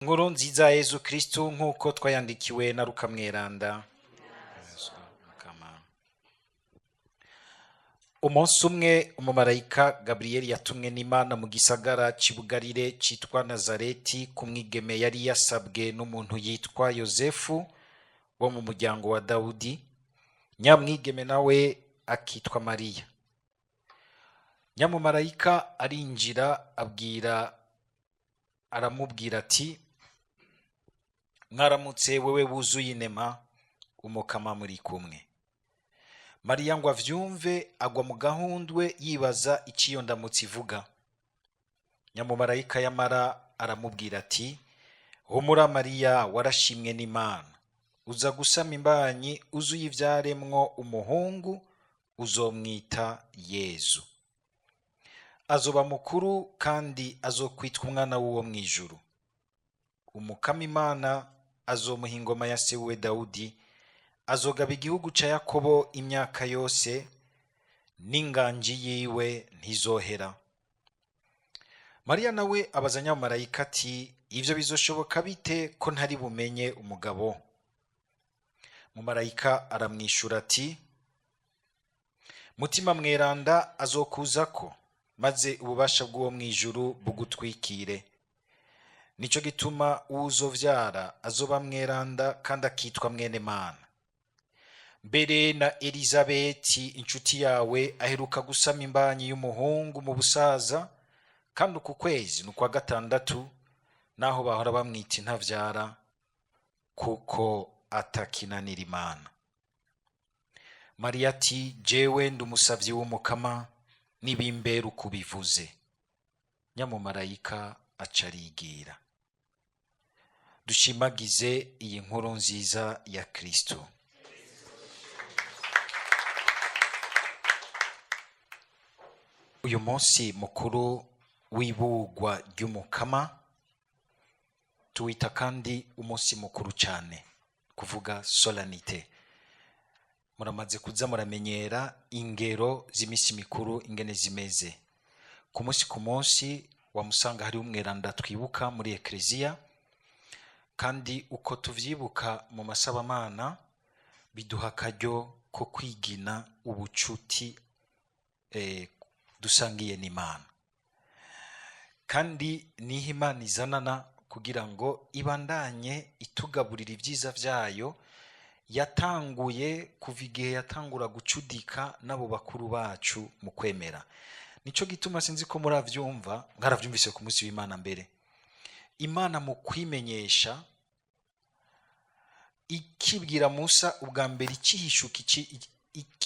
Inkuru nziza ya Yezu Kristu nk'uko twayandikiwe na Luka Mweranda. Umunsi umwe umumarayika Gaburiyeli yatumwe n'Imana mu gisagara c'i Bugarire citwa Nazareti ku mwigeme yari yasabwe n'umuntu yitwa Yozefu wo mu muryango wa Dawudi, nyamwigeme nawe akitwa Mariya. Nyamumarayika arinjira abwira aramubwira ati: "Mwaramutse wewe wuzuye inema, Umukama muri kumwe." Mariya ngo avyumve agwa mu gahundwe, yibaza iciyo ndamutso ivuga. Nyamumarayika yamara aramubwira ati: "Humura Mariya, warashimwe n'Imana, uza gusama imbanyi uzuye ivyaremwo umuhungu, uzomwita Yezu. Azoba mukuru kandi azokwitwa umwana w'uwo mw'ijuru. Umukama Imana azomuha ingoma ya se wiwe Dawudi, azogaba igihugu ca Yakobo imyaka yose, n'inganji yiwe ntizohera." Mariya nawe abaza nyamumarayika ati: "Ivyo bizoshoboka bite ko ntari bumenye umugabo?" Mumarayika aramwishura ati: "Mutima Mweranda azokuzako, maze ububasha bw'uwo mw'ijuru bugutwikire. Nico gituma uwuzovyara azoba mweranda kandi akitwa mwene Mana. Mbere na Elizabeti inshuti yawe aheruka gusama imbanyi y'umuhungu mu busaza, kandi uku kwezi ni ukwa gatandatu, naho bahora bamwita intavyara, kuko atakinanira Imana." Mariya ati: "Jewe ndi umusavyi w'Umukama, nibimbera uko ubivuze." Nyamumarayika aca arigira. Dushimagize iyi nkuru nziza ya Kristo. Uyu munsi mukuru w'ibugwa ry'Umukama tuwita kandi umunsi mukuru cyane, kuvuga solennité. Muramaze kuza muramenyera ingero z'iminsi mikuru ingene zimeze. Ku munsi ku munsi wamusanga hariho umweranda twibuka muri ekleziya, kandi uko tuvyibuka mu masabamana biduha akaryo ko kwigina ubucuti dusangiye n'Imana. Kandi niho Imana izanana kugira ngo ibandanye itugaburira ibyiza vyayo yatanguye kuva igihe yatangura gucudika n'abo bakuru bacu mu kwemera. Nico gituma, sinzi ko muravyumva, mwaravyumvise ku munsi w'Imana mbere, Imana mu kwimenyesha ikibwira Musa ubwa mbere,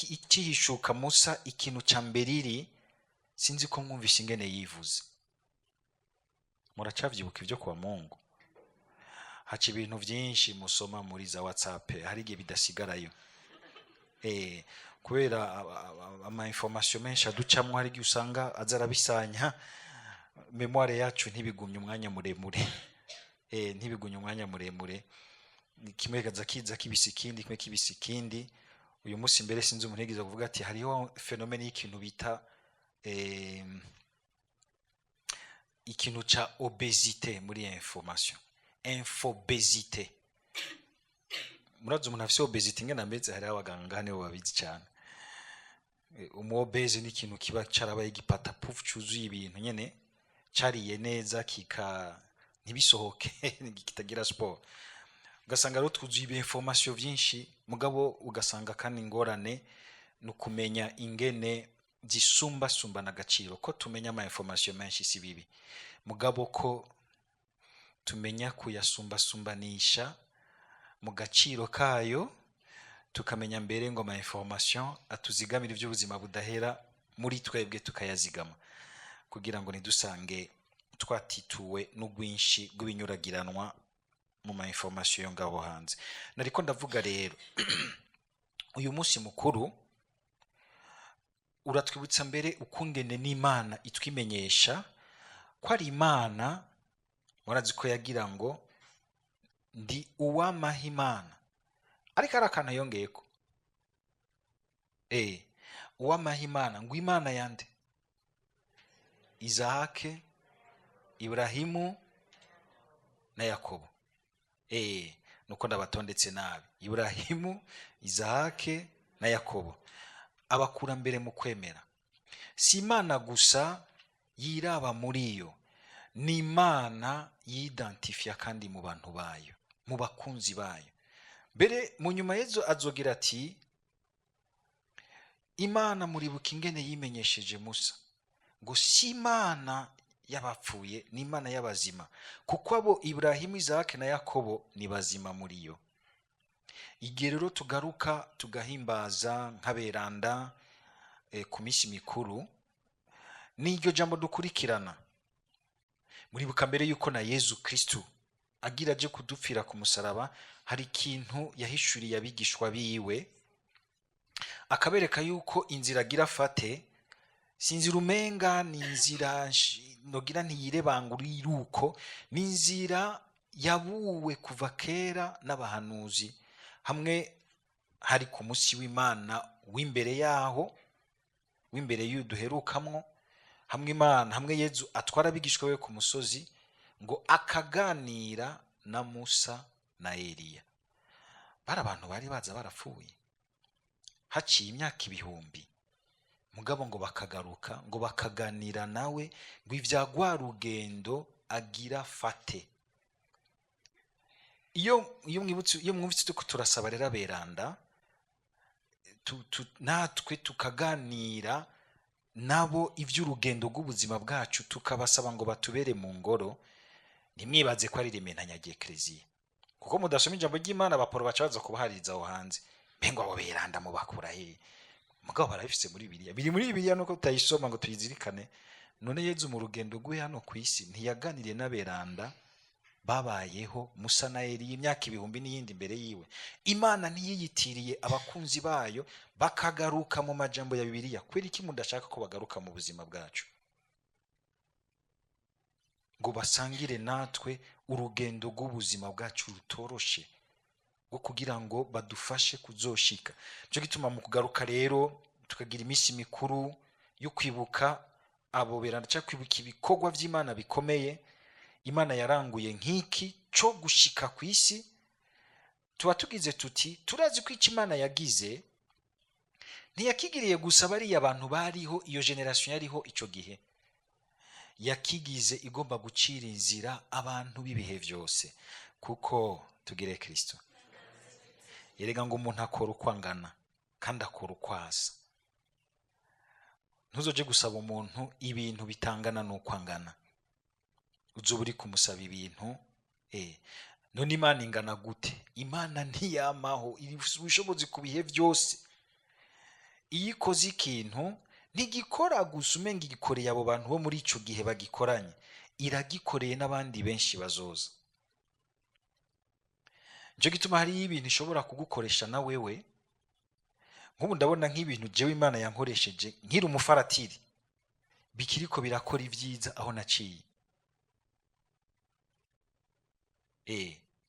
ikihishuka Musa ikintu ca mbere iri, sinzi ko mwumvise ingene yivuze. Muracavyibuka ivyo kwa Mungu? Haca ibintu vyinshi musoma muri za WhatsApp, hari igihe bidasigarayo, kubera ama information menshi aducamwo, hari igihe usanga aza arabisanya mémoire yacu, ntibigumye umwanya muremure, ntibigumye umwanya muremure. Kimwe kaza kiza kibisa ikindi, kimwe kibisa ikindi. Uyu munsi mbere sinzi umuntu yigeze kuvuga ati hariho phénomène y'ikintu bita ikintu ca obésité muri information, infobésité. Murazi umuntu afise obésité ingene ameze? Hariho abaganga nibo babizi cyane. Umu obèse ni ikintu kiba carabaye igipatapufu cuzuye ibintu nyene, cariye neza kika ntibisohoke, kitagira sport. Ugasanga rero twuzuye information vyinshi, mugabo ugasanga kandi ingorane ni ukumenya ingene zisumbasumbana agaciro. Ko tumenya ama information menshi si bibi, mugabo ko tumenya kuyasumbasumbanisha mu gaciro kayo, tukamenya mbere ngo ama information atuzigamira iby'ubuzima budahera muri twebwe, tukayazigama kugira ngo ntidusange twatituwe n'ubwinshi bw'ibinyuragiranwa mu ma information yo ngaho hanze. Nariko ndavuga rero, uyu munsi mukuru uratwibutsa mbere ukungene n'Imana itwimenyesha ko ari Imana. Murazi ko yagira ngo: "Ndi uwamaha Imana", ariko ari akantu yongeyeko, uwamaha Imana, ngo Imana yande? Izahake, Iburahimu. na Yakobo. Nuko ndabatondetse nabi. Iburahimu, Izahake na Yakobo, abakurambere mu kwemera. Si Imana gusa yiraba muri yo, ni Imana yidantifiya kandi mu bantu bayo, mu bakunzi bayo. Mbere mu nyuma Yezu azogira ati: "Imana, muribuka ingene yimenyesheje Musa ngo si Imana y'abapfuye, ni Imana y'abazima, kuko abo Iburahimu, Izahake na Yakobo ni bazima muri yo." Igihe rero tugaruka tugahimbaza nk'aberanda ku minsi mikuru, ni iryo jambo dukurikirana. Muribuka mbere yuko na Yezu Kristu agira aje kudupfira ku musaraba, hari ikintu yahishuriye abigishwa biwe, akabereka yuko inzira agira afate si inzira umenga ni inzira nogira ntiyirebangura iruko, ni inzira yabuwe kuva kera n'abahanuzi. Hamwe hari ku munsi w'Imana w'imbere yaho, w'imbere y'uduherukamwo, hamwe Imana, hamwe Yezu atwara abigishwa be ku musozi ngo akaganira na Musa na Eliya. Bari abantu bari baza barapfuye haciye imyaka ibihumbi, mugabo ngo bakagaruka ngo bakaganira nawe ngo ibya rwa rugendo agira fate. Iyo mwibutse, iyo mwumvise turiko turasaba rero aberanda, natwe tukaganira nabo iby'urugendo rw'ubuzima bwacu, tukabasaba ngo batubere mu ngoro, ntimwibaze ko ari rimentanya ry'Ekleziya, kuko mudasoma ijambo ry'Imana, abaporo baca baza kubahaririza aho hanze: "Mbe ngo abo beranda mubakura hehe?" Mugabo barabifise muri Bibiliya, biri muri Bibiliya, nuko tutayisoma ngo tuyizirikane. None Yezu mu rugendo rwe hano ku isi ntiyaganiriye n'aberanda babayeho, Musa na Eliya, imyaka ibihumbi n'iyindi imbere yiwe? Imana ntiyiyitiriye abakunzi bayo bakagaruka mu majambo ya Bibiliya? Kubera iki mudashaka ko bagaruka mu buzima bwacu ngo basangire natwe urugendo rw'ubuzima bwacu rutoroshe, rwo kugira ngo badufashe kuzoshika? Nico gituma mu kugaruka rero tukagira iminsi mikuru yo kwibuka abo beranda, cyangwa kwibuka ibikorwa by'Imana bikomeye Imana yaranguye nk'iki cyo gushika ku isi, tuba tugize tuti: turazi ko icyo Imana yagize ntiyakigiriye gusa bariya abantu bariho, iyo génération yariho icyo gihe. Yakigize igomba gucira inzira abantu b'ibihe byose. Kuko tugire Kristo yerega ngo umuntu akora uko angana kandi akora uko asa. Ntuzoje gusaba umuntu ibintu bitangana n'uko angana, uzoba uri kumusaba ibintu. None Imana ingana gute? Imana ntiyamaho, iri ubushobozi ku bihe byose. Iyo ikoze ikintu, ntigikora gusa umenga igikoreye abo bantu bo muri ico gihe bagikoranye, iragikoreye n'abandi benshi bazoza. Nico gituma hariyo ibintu ishobora kugukoresha na wewe. Nk'ubu ndabona nk'ibintu jewe Imana yankoresheje nkiri umufaratiri bikiriko birakora ibyiza aho naciye.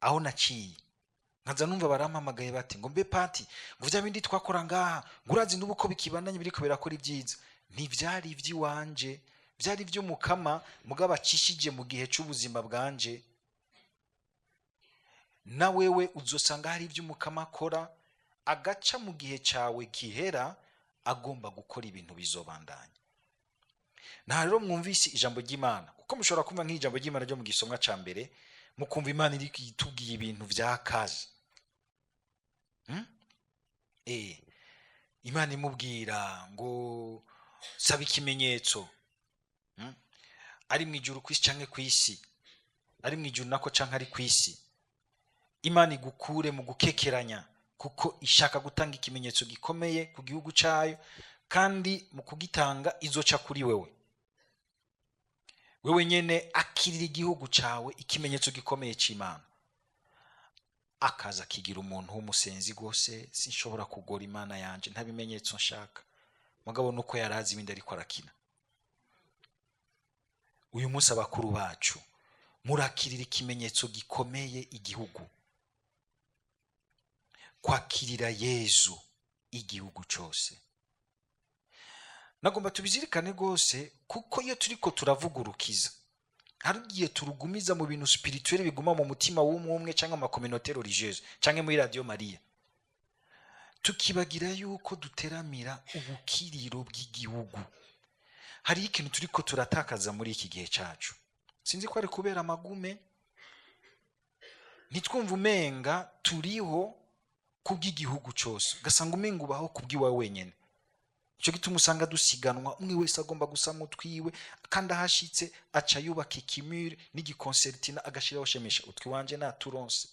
Aho naciye nkaza numva barampamagaye bati ngo: "Mbe pati, ngo vya bindi twakora ngaha, ngo urazi n'ubu ko bikibandanye, biriko birakora ibyiza." Ntivyari ivy'iwanje, vyari ivy'Umukama, mugabo acishije mu gihe c'ubuzima bwanje. Na wewe uzosanga hari ivy'Umukama akora, agaca mu gihe cawe gihera, agomba gukora ibintu bizobandanya. Nta rero mwumvise ijambo ry'Imana, kuko mushobora kumva nk'ijambo ry'Imana ryo mu gisomwa ca mbere, mukumva Imana iri itubwiye ibintu vyakaze. Imana imubwira ngo saba ikimenyetso, Ari mu ijuru kw'isi canke kw'isi, ari mu ijuru nako canke ari kw'isi, Imana igukure mu gukekeranya, kuko ishaka gutanga ikimenyetso gikomeye ku gihugu cayo, kandi mu kugitanga izoca kuri wewe. Wewe nyene akirira igihugu cawe ikimenyetso gikomeye c'Imana. Akaza akigira umuntu w'umusenzi rwose: "Sinshobora kugora Imana yanje, nta bimenyetso nshaka." Mugabo nuko yarazi ibindi ariko arakina. Uyu munsi abakuru bacu murakirira ikimenyetso gikomeye igihugu, kwakirira Yezu igihugu cose. Nagomba tubizirikane rwose, kuko iyo turiko turavugurukiza Hari igihe turugumiza mu bintu spirituel biguma mu mutima w'umwe umwe, cyangwa ama communauté religieuse, cyangwa muri Radio Maria, tukibagira yuko duteramira ubukiriro bw'igihugu. Hariho ikintu turiko turatakaza muri iki gihe cacu. Sinzi ko ari kubera amagume, ntitwumva umenga turiho kubw'igihugu cyose, ugasanga umenga ubaho kubw'iwawe wenyine. Icyo gituma usanga dusiganwa, umwe wese agomba gusa utwiwe, kandi ahashitse aca yubaka ikimure n'igikonsertina, agashyiraho shemesha utwiwanje naturonse.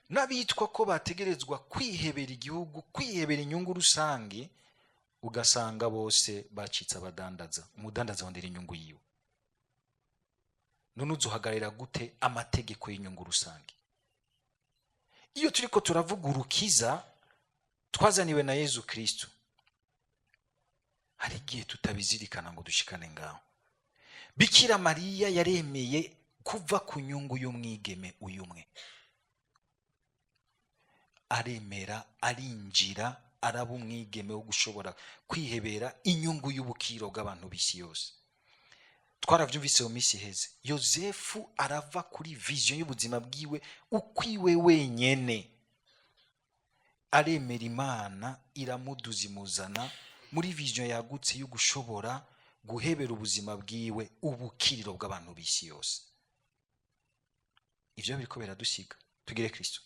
N'abitwa ko bategerezwa kwihebera igihugu, kwihebera inyungu rusange, ugasanga bose bacitse abadandaza. Umudandaza wondera inyungu yiwe. None uzuhagararira gute amategeko y'inyungu rusange? Iyo turiko turavuga urukiza twazaniwe na Yezu Kristo, hari igihe tutabizirikana ngo dushikane ngaho. Bikira Mariya yaremeye kuva ku nyungu y'umwigeme uyu umwe, aremera, arinjira, araba umwigeme wo gushobora kwihebera inyungu y'ubukiro bw'abantu b'isi yose. Twaravyumvise mu minsi iheze, Yozefu arava kuri vision y'ubuzima bwiwe ukwiwe wenyene, aremera, Imana iramuduza, imuzana muri vision yagutse yo gushobora guhebera ubuzima bwiwe ubukiriro bw'abantu b'isi yose. Ivyo biriko biradusiga. Tugire Kristo.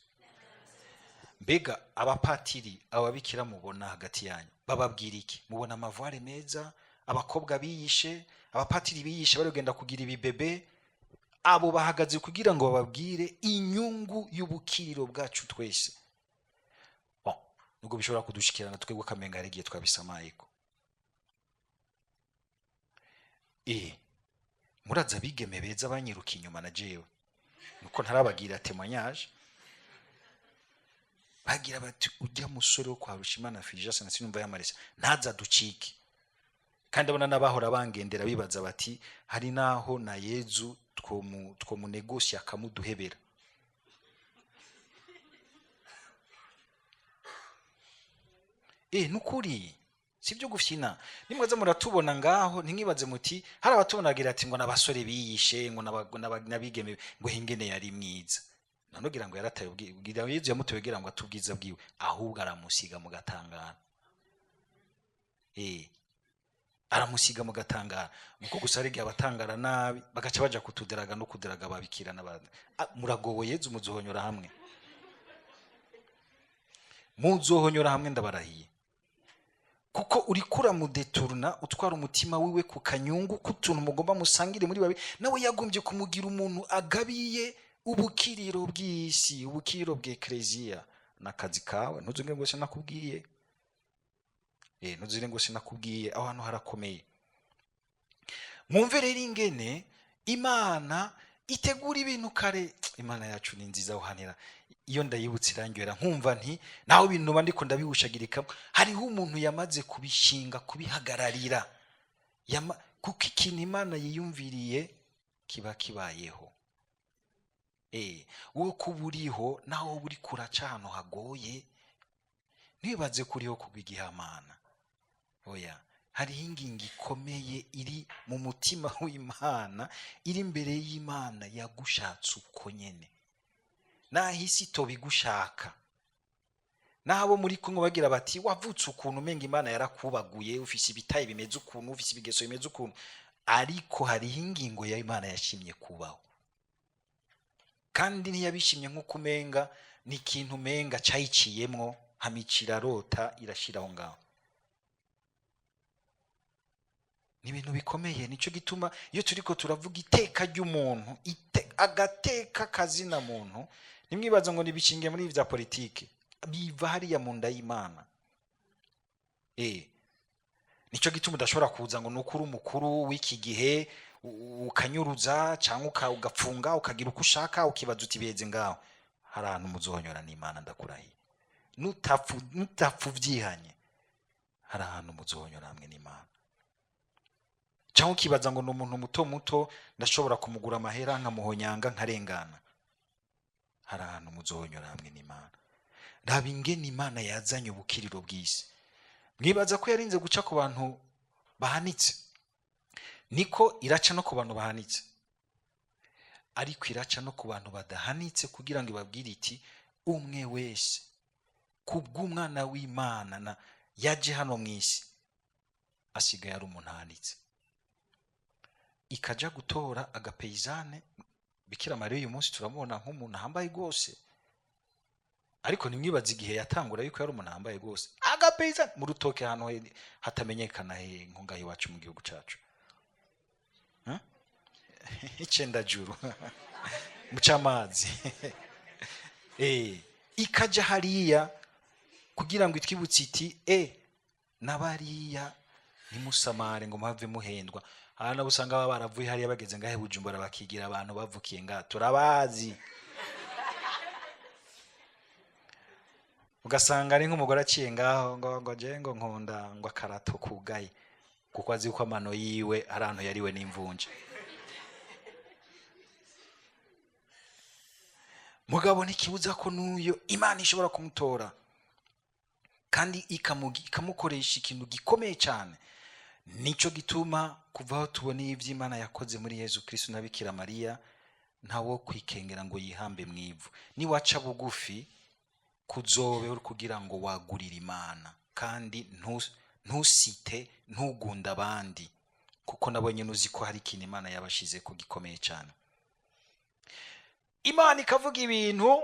Mbega abapatiri, ababikira mubona hagati yanyu bababwira iki? Mubona ama voiles meza, abakobwa biyishe, abapatiri biyishe bari kugenda kugira ibibebe. Abo bahagaze kugira ngo bababwire inyungu y'ubukiriro bwacu twese. Bon, nubwo bishobora kudushikirana twebwe akamenga hari igihe twabisamayeko. Muraza abigeme beza banyiruka inyuma na jewe nuko ntarabagira témoignage, bagira bati: "Ujya musore wo kwa Rushimana Fulgence na sinumva yamarisa ntaza ducike." Kandi abona n'abahora bangendera bibaza bati: "Hari naho na Yezu twomunegosya akamuduhebera." Nukuri sibyo gufyina. Nimwaza muratubona ngaho, ntimwibaze muti hari abatubona bagira ati ngo n'abasore biyishe, ngo n'abigeme, ngo hingene yari mwiza. None ugira ngo yarataye ubwira Yezu yamutoye kugira ngo atubwiza bwiwe, ahubwo aramusiga mugatangara. Aramusiga mugatangara. Nuko gusa hari igihe abatangara nabi bagaca baja kutuderaga no kuderaga ababikira n'abandi. Muragowe. Yezu muzohonyora hamwe, muzohonyora hamwe, ndabarahiye, kuko uriko uramudeturuna, utwara umutima wiwe ku kanyungu k'utuntu mugomba musangire muri babiri. Nawe yagombye kumugira umuntu agabiye ubukiriro bw'isi, ubukiriro bw'ekleziya. N'akazi kawe. Ntuzongere ngo sinakubwiye. Ntuzire ngo sinakubwiye. Aho hantu harakomeye. Mwumve rero ingene Imana itegura ibintu kare. Imana yacu ni nziza. Aho iyo ndayibutse irangyohera, nkumva nti naho ibintu mba ndiko ndabihushagirika, hariho umuntu yamaze kubishinga, kubihagararira. Kuko ikintu Imana yiyumviriye kiba kibayeho. Wowe kuba uriho, naho wowe uri kuraca ahantu hagoye, ntibaze kuriho kubw'igihamana. Oya, hariho ingingo ikomeye iri mu mutima w'Imana, iri imbere y'Imana, yagushatse uko nyene, naho isi itobigushaka, naho abo muri kumwe bagira bati: "Wavutse ukuntu umenga Imana yarakubaguye, ufise ibitayi bimeze ukuntu, ufise ibigeso bimeze ukuntu." Ariko hariho ingingo ya Imana yashimye kubaho, kandi ntiyabishimye nk'uko umenga ni ikintu umenga cayiciyemwo, hamica irarota, irashiraho ngaho. Ni ibintu bikomeye. Nicyo gituma iyo turiko turavuga iteka ry'umuntu, agateka kazina muntu, ntimwibaze ngo nibishingiye muri ibi bya politike, biva hariya mu nda y'Imana. Nicyo gituma udashobora kuza ngo nuko uri umukuru w'iki gihe ukanyuruza cyangwa ugapfunga, ukagira uko ushaka, ukibaza uti biheze ngaho. Hari ahantu muzohonyora n'Imana, ndakurahiye. Nutapfa uvyihanye, hari ahantu muzohonyora hamwe n'Imana. Cyangwa ukibaza ngo ni umuntu muto muto, ndashobora kumugura amahera nkamuhonyanga nkarengana. Hari ahantu muzohonyora hamwe n'Imana. Raba ingene Imana yazanye ubukiriro bw'isi. Mwibaza ko yarinze guca ku bantu bahanitse? Niko iraca no ku bantu bahanitse, ariko iraca no ku bantu badahanitse, kugira ngo ibabwire iti: "Umwe wese kubw'umwana w'Imana na yaje hano mu isi asigaye ari umuntu ahanitse." Ikaja gutora agapaysanne. Bikira Mariya uyu munsi turamubona nk'umuntu ahambaye rwose, ariko ntimwibaze igihe yatangura yuko yari umuntu ahambaye rwose, agapaysanne mu rutoke, ahantu hatamenyekana he, nko ngaho iwacu mu gihugu cacu. Huh? Icendajuru mucamazi. Ikaja hariya kugira ngo itwibutse iti: "E nabariya ntimusamare ngo muhave muhendwa." Hari nabo usanga baba baravuye hariya, bageze ngahe Bujumbura, bakigira abantu bavukiye ngaha, turabazi. Ugasanga ari nk'umugore aciye ngaho ngo je ngo nkunda ngo akarato kugaye, kuko azi ko amano yiwe ari ahantu yariwe n'imvunja. Mugabo ntikibuza ko n'uyo Imana ishobora kumutora kandi ikamukoresha ikintu gikomeye cyane. Nicyo gituma kuva aho tuboneye iby'Imana yakoze muri Yezu Kristo na Bikira Mariya, ntawo kwikengera ngo yihambe mu ivu. Niwaca bugufi kuzobe uri kugira ngo wagurire Imana, kandi ntusite, ntugunde abandi, kuko nabo nyine uzi ko hari ikintu Imana yabashize ko gikomeye cyane. Imana ikavuga ibintu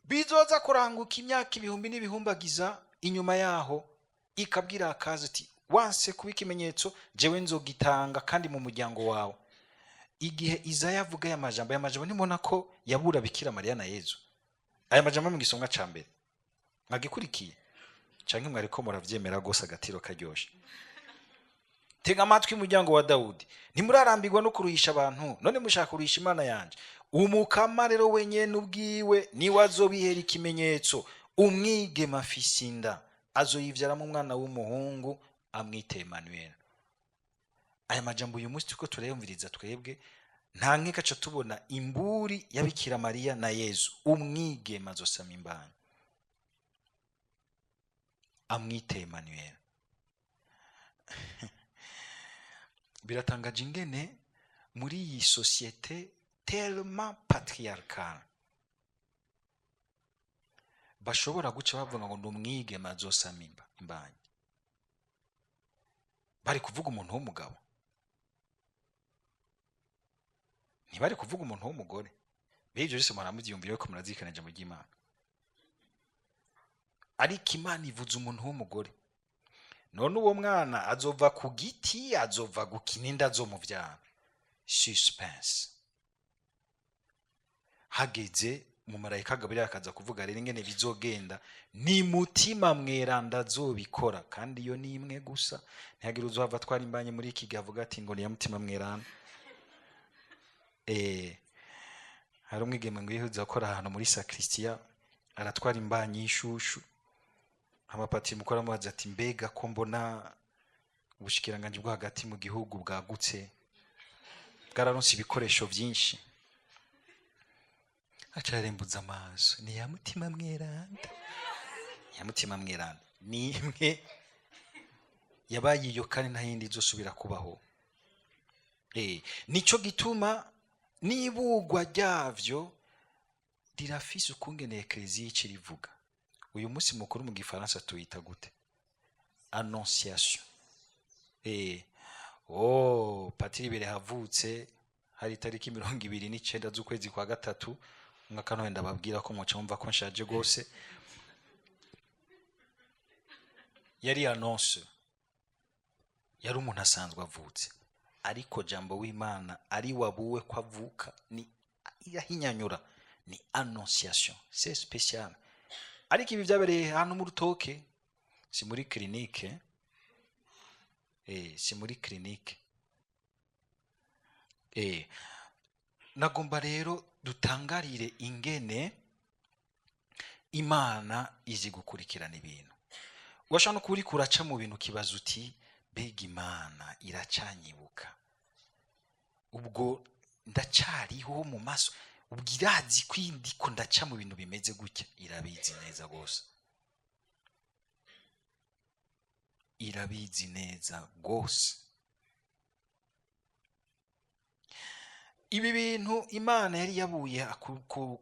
bizoza kuranguka imyaka ibihumbi n'ibihumbagiza inyuma yaho, ikabwira Akazi ati: "Wanse kuba ikimenyetso, jewe nzogitanga kandi mu muryango wawe." Igihe Izaya avuga aya majambo, aya majambo ntimubona ko yabura Bikira Mariya na Yezu? Aya majambo mu gisonga ca mbere mwagikurikiye canke mwariko muravyemera rwose? Agatiro karyoshe. Tega amatwi, umuryango wa Dawudi, ntimurarambirwa no kuruhisha abantu? None mushaka kuruhisha Imana yanje? Umukama rero wenyene ubwiwe niwe azobihera ikimenyetso: umwigeme afise inda, azoyivyaramo umwana w'umuhungu, amwite Emanuel. Aya majambo uyu munsi turiko turayumviriza twebwe, nta nkeka ca tubona imburi ya Bikira Mariya na Yezu: umwigeme azosama imbanyi, amwite Emanuel. Biratangaje ingene muri iyi société tellement patriarcale bashobora guca bavuga ngo ni umwigeme azosama imbanyi. Bari kuvuga umuntu w'umugabo, ntibari kuvuga umuntu w'umugore. Mbega ibyo byose muramubyiyumvira ko murazirikana ijambo ry'Imana? Ariko Imana ivuze umuntu w'umugore. None uwo mwana azova ku giti, azova gukina, inda azomuvyara? Suspense. Hageze umumarayika Gaburiyeli akaza kuvuga rero ingene bizogenda: ni Mutima Mweranda azobikora, kandi iyo ni imwe gusa. Ntihagire uzohava atwara imbanye muri iki gihe avuga ati ngo ni ya Mutima Mweranda. Hari umwigeme ngo yihuza akora ahantu muri sakristiya, aratwara imbanyi y'ishushu. Amapatiri mukuru amubaza ati: "Mbega ko mbona ubushikiranganji bwo hagati mu gihugu bwagutse, bwararonse ibikoresho byinshi?" Aca yarembuza amaso: "Ni ya Mutima Mweranda, ya Mutima Mweranda ni imwe yabaye iyo, kandi nta yindi izosubira kubaho." Nico gituma n'ibugwa ryavyo rirafise ukungene Ekleziya ica irivuga. Uyu munsi mukuru mu gifaransa tuyita gute? Annonciation. Oh, patiri bere havutse hari itariki 29 z'ukwezi kwa gatatu umwaka, none ndababwira ko muca mumva ko nshaje rwose. Yari annonce, yari umuntu asanzwe avutse, ariko Jambo w'Imana ari wabuwe ko avuka, ni irahinyanyura, ni annonciation, c'est spécial. Ariko ibi byabereye hano mu rutoke, si muri clinique, si muri clinique. Nagomba rero dutangarire ingene Imana izi gukurikirana ibintu. Urashobora no kuba uriko uraca mu bintu, ukibaza uti: "Mbega Imana iracanyibuka? Ubwo ndacariho mu maso? Ubwo irazi ko ndiko ndaca mu bintu bimeze gutya?" Irabizi neza rwose, irabizi neza rwose. Ibi bintu Imana yari yabuye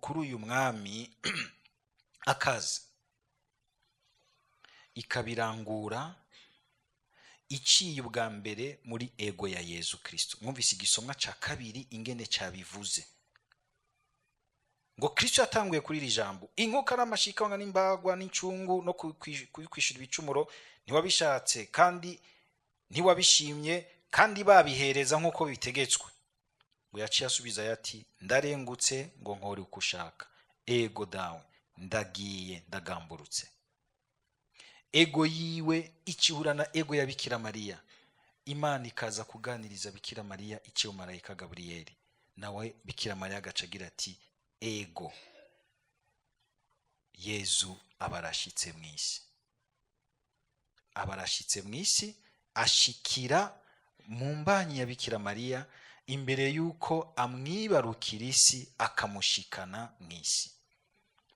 kuri uyu mwami akazi, ikabirangura iciye ubwa mbere muri ego ya Yezu Kristo. Mwumvise igisomwa ca kabiri ingene cabivuze ngo Kristo yatanguye kuri iri jambo: "Inkuka n'amashikanga n'imbagwa n'incungu no kwishura ibicumuro ntiwabishatse kandi ntiwabishimye, kandi babihereza nk'uko bitegetswe." Ngo yaciye asubizayo ati: "Ndarengutse ngo nkore uko ushaka, ego Dawe, ndagiye, ndagamburutse." Ego yiwe ikihura na ego ya Bikira Mariya. Imana ikaza kuganiriza Bikira Mariya iciye marayika Gaburiyeli, nawe Bikira Mariya agaca agira ati: "Ego." Yezu aba arashitse mu isi, aba arashitse mu isi, ashikira mu mbanyi ya Bikira Mariya imbere y'uko amwibarukira isi, akamushikana mu isi.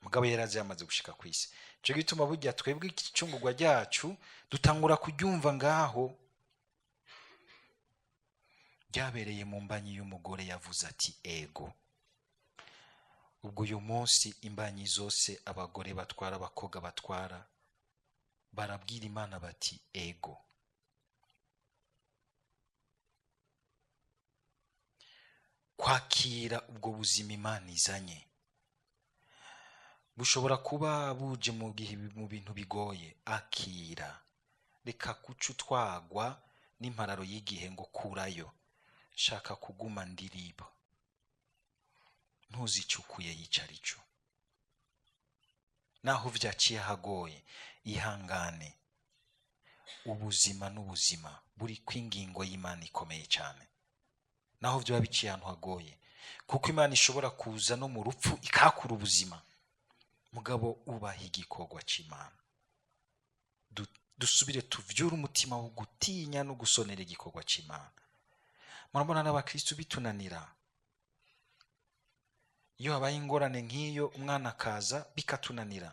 Mugabo yarazi yamaze gushika ku isi. Icyo gituma burya twebwe icungurwa ryacu dutangura kuryumva ngaho ryabereye mu mbanyi y'umugore yavuze ati: "Ego." Ubwo uyu munsi imbanyi zose, abagore batwara, abakobwa batwara, barabwira Imana bati: "Ego." Kwakira ubwo buzima Imana izanye bushobora kuba buje mu gihe mu bintu bigoye. Akira, reka guca utwagwa n'impararo y'igihe ngo kurayo, shaka kuguma ndiriba ntuzicukuye yicara ico naho vyaciye hagoye. Ihangane, ubuzima n'ubuzima buri kw'ingingo y'Imana ikomeye cyane, naho vyoba biciye ahantu hagoye, kuko Imana ishobora kuza no mu rupfu ikahakura ubuzima. Mugabo ubaha igikorwa c'Imana. Dusubire tuvyure umutima wo gutinya no gusonera igikorwa c'Imana. Murabona n'abakristu bitunanira iyo habaye ingorane nk'iyo, umwana akaza bikatunanira.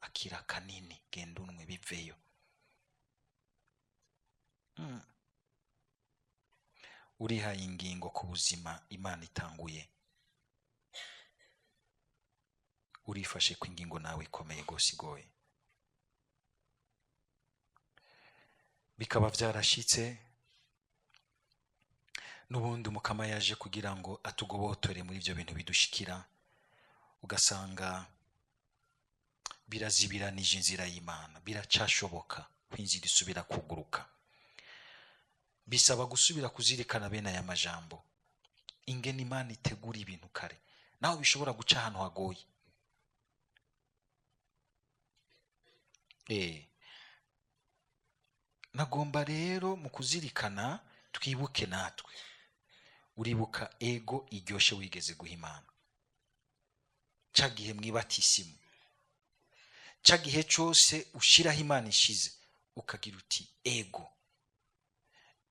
Akira kanini, genda unwe biveyo. Urihaye ingingo ku buzima Imana itanguye, urifashe ku ingingo nawe ikomeye rwose igoye. Bikaba byarashitse n'ubundi Umukama yaje kugira ngo atugobotore muri ibyo bintu bidushikira, ugasanga birazibiranije inzira y'Imana. Biracashoboka ko inzira isubira kuguruka. Bisaba gusubira kuzirikana bene aya majambo, ingene Imana itegura ibintu kare, naho bishobora guca ahantu hagoye. Nagomba rero mu kuzirikana twibuke natwe. Uribuka ego iryoshe wigeze guha Imana ca gihe mwibatisimu, ca gihe cose ushiraho Imana ishize, ukagira uti: "Ego."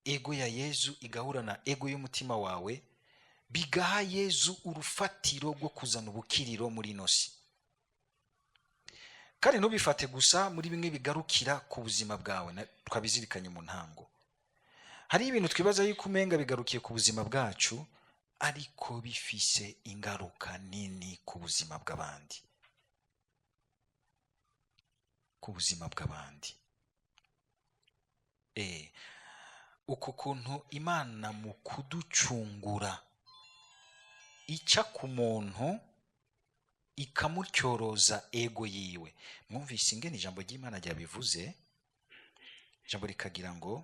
Ego ya Yezu igahura na ego y'umutima wawe, bigaha Yezu urufatiro rwo kuzana ubukiriro muri ino si. Kandi ntubifate gusa muri bimwe bigarukira ku buzima bwawe. Twabizirikanye mu ntango, hari ibintu twibaza yuko umenga bigarukiye ku buzima bwacu, ariko bifise ingaruka nini ku buzima bw'abandi, ku buzima bw'abandi. Uku kuntu Imana mu kuducungura ica ku muntu ikamutyoroza ego yiwe. Mwumvise ingene ijambo ry'Imana ryabivuze, ijambo rikagira ngo: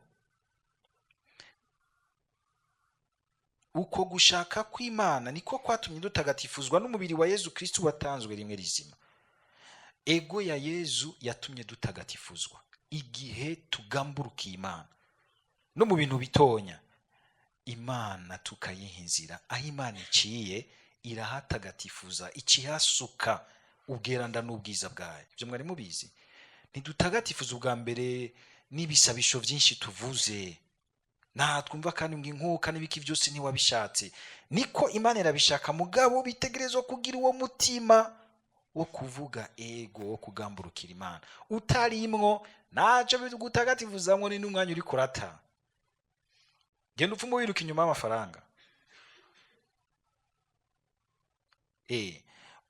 "Uko gushaka kw'Imana niko kwatumye dutagatifuzwa n'umubiri wa Yezu Kristu watanzwe rimwe rizima." Ego ya Yezu yatumye dutagatifuzwa. Igihe tugamburukiye Imana no mu bintu bitonya, Imana tukayiha inzira, aho Imana iciye irahatagatifuza, ikihasuka ubweranda n'ubwiza bwayo. Ibyo mwari mubizi? Ntidutagatifuza ubwa mbere n'ibisabisho byinshi tuvuze, nta twumva kandi ngo inkuka n'ibiki byose ntiwabishatse. Niko Imana irabishaka, mugabo bitegerezwa kugira uwo mutima wo kuvuga ego, wo kugamburukira Imana. Utarimwo ntacyo bigutagatifuzamwo, ni n'umwanya uri kurata. Genda upfa wiruka inyuma y'amafaranga.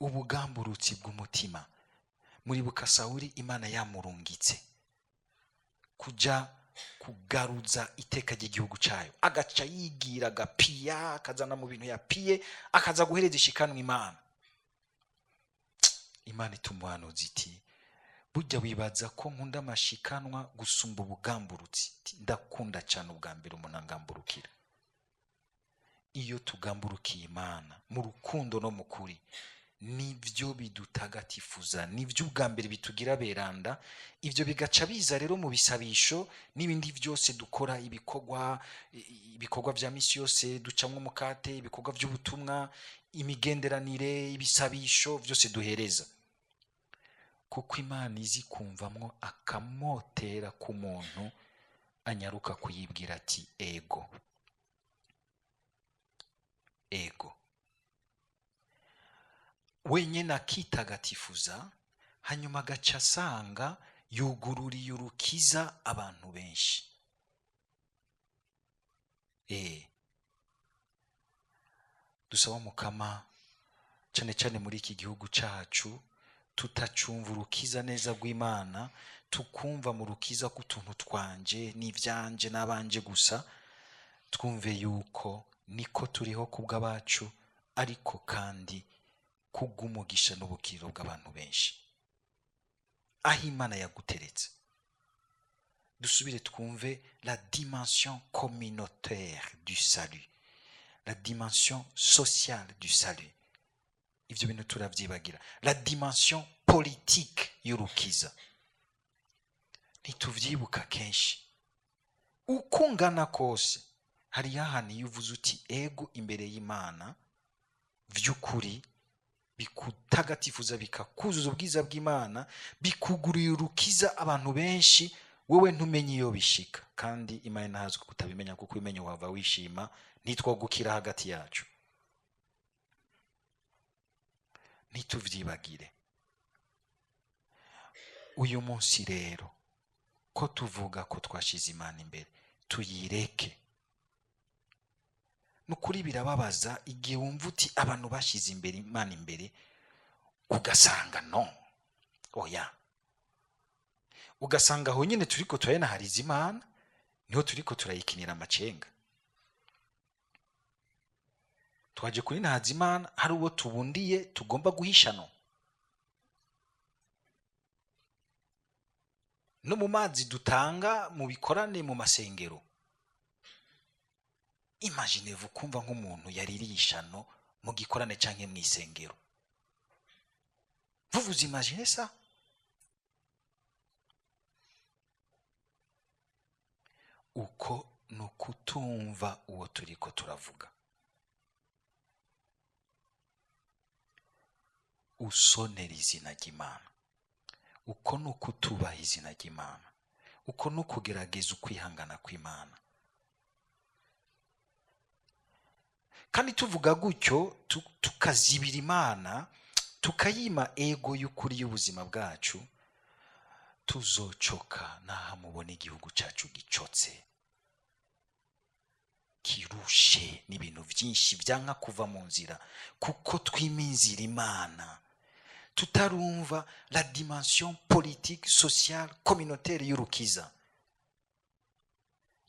Ubugamburutsi bw'umutima. Muribuka Sawuli, Imana yamurungitse kuja kugaruza iteka ry'igihugu cyayo, agaca yigira agapiya, akazana mu bintu yapiye, akaza guhereza ishikanwa Imana. Imana ituma umuhanuzi iti: "Burya wibaza ko nkunda amashikanwa gusumba ubugamburutsi?" Iti: "Ndakunda cyane ubwa mbere umuntu angamburukira." Iyo tugamburukiye Imana mu rukundo no mu kuri, nibyo bidutagatifuza, nibyo ubwa mbere bitugira beranda. Ibyo bigaca biza rero mu bisabisho n'ibindi byose dukora, ibikorwa bya misi yose ducamwo umukate, ibikorwa by'ubutumwa, imigenderanire, ibisabisho byose duhereza, kuko Imana izi kumvamwo akamotera ku muntu anyaruka kuyibwira ati: "Ego, ego." Wenyine akitagatifuza, hanyuma agaca asanga yugururiye urukiza abantu benshi. Dusaba Mukama, cyane cyane muri iki gihugu cyacu tutacumva urukiza neza rw'Imana, tukumva mu rukiza k'utuntu twanje n'ibyanje n'abanje gusa. Twumve yuko niko turiho kubw'abacu, ariko kandi kubw'umugisha n'ubukiriro bw'abantu benshi aho Imana yaguteretse. Dusubire twumve la dimension communautaire du salut, la dimension sociale du salut. Ibyo bintu turabyibagira. La dimension politique y'urukiza ntitubyibuka kenshi. Uko ungana kose, hariyo ahantu iyo uvuze uti ego imbere y'Imana, by'ukuri bikutagatifuza, bikakuzuza ubwiza bw'Imana, bikuguriye urukiza abantu benshi. Wowe ntumenye iyo bishika, kandi Imana ntazwi kutabimenya, kuko ubimenya wava wishima, ntitwogukira hagati yacu. Ntituvyibagire. Uyu munsi rero ko tuvuga ko twashize Imana imbere, tuyireke. Nukuri birababaza igihe wumva uti abantu bashize imbere Imana imbere, ugasanga no oya, ugasanga aho nyine turiko turayenahariza Imana, niho turiko turayikinira amacenga. Twaje kuri nahaza Imana, hari uwo tubundiye tugomba guhishano no mu mazi dutanga mu bikorane, mu masengero. Imaginez-vous kumva nk'umuntu yaririye ishano mu gikorane canke mu isengero. Vous vous imaginez ça? Uko ni ukutumva uwo turiko turavuga. Usonera izina ry'Imana, uko ni ukutubaha izina ry'Imana, uko ni ukugerageza ukwihangana kw'Imana. Kandi tuvuga gutyo, tukazibira Imana, tukayima ego y'ukuri y'ubuzima bwacu, tuzocoka n'aha mubona igihugu cyacu gicotse, kirushe n'ibintu byinshi byanka kuva mu nzira, kuko twiminzira Imana, tutarumva la dimension politique, sociale, communautaire y'urukiza.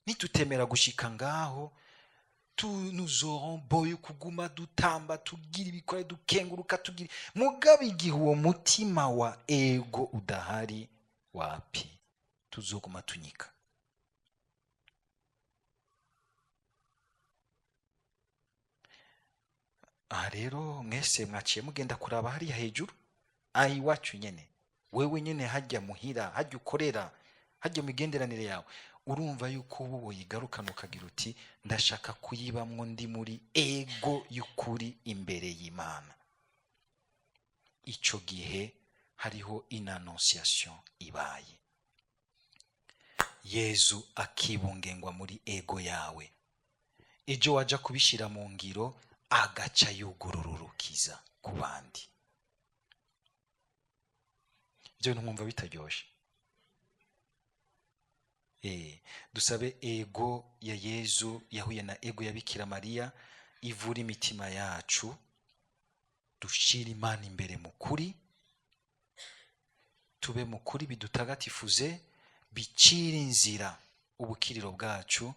Nitutemera gushika ngaho, nous aurons beau kuguma dutamba, tugira ibikore, dukenguruka, tugira mugabo, igihe uwo mutima wa ego udahari, wapi, tuzoguma tunyika. Aha rero mwese mwaciye mugenda kuraba hariya hejuru aha iwacu nyene, wewe nyene hajya muhira, hajya ukorera, hajya mu migenderanire yawe, urumva yuko ubu woyigarukana ukagira uti: "Ndashaka kuyibamwo ndi muri ego y'ukuri imbere y'Imana." Ico gihe hariho inannonciation ibaye, Yezu akibungengwa muri ego yawe, ejo waja kubishira mu ngiro agaca yugurura urukiza ku bandi. Ibyo bintu mwumva bitaryoshe? Dusabe ego ya Yezu yahuye na ego ya Bikira Mariya ivura imitima yacu. Dushire Imana imbere mu kuri, tube mu kuri, bidutagatifuze, bicire inzira ubukiriro bwacu,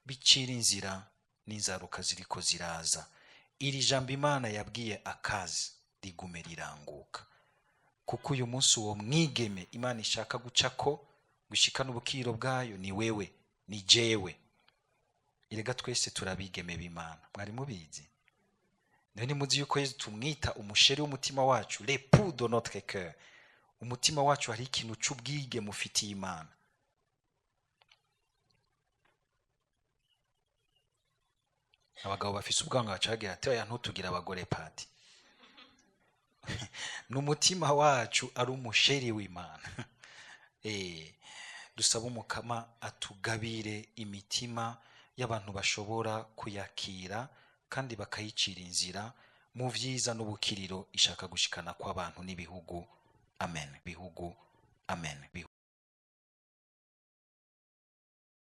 bicire inzira n'inzaruka ziriko ziraza. Iri jambo Imana yabwiye Akazi rigume riranguka, kuko uyu munsi uwo mwigeme Imana ishaka gucako gushika n'ubukiriro bwayo ni wewe, ni jewe. Erega twese turabigeme b'Imana, mwari mubizi? None muzi yuko Yezu tumwita umuchéri w'umutima wacu, l'époux de notre cœur? Umutima wacu hari ikintu c'ubwige mufitiye Imana. Abagabo bafise ubwanwa baca bagira ati: "Oya, ntutugire abagore padi." Ni umutima wacu ari umuchéri w'Imana. Dusaba Umukama atugabire imitima y'abantu bashobora kuyakira kandi bakayicira inzira mu vyiza n'ubukiriro ishaka gushikana kw'abantu n'ibihugu. Amen. Bihugu. Amen. Bihugu.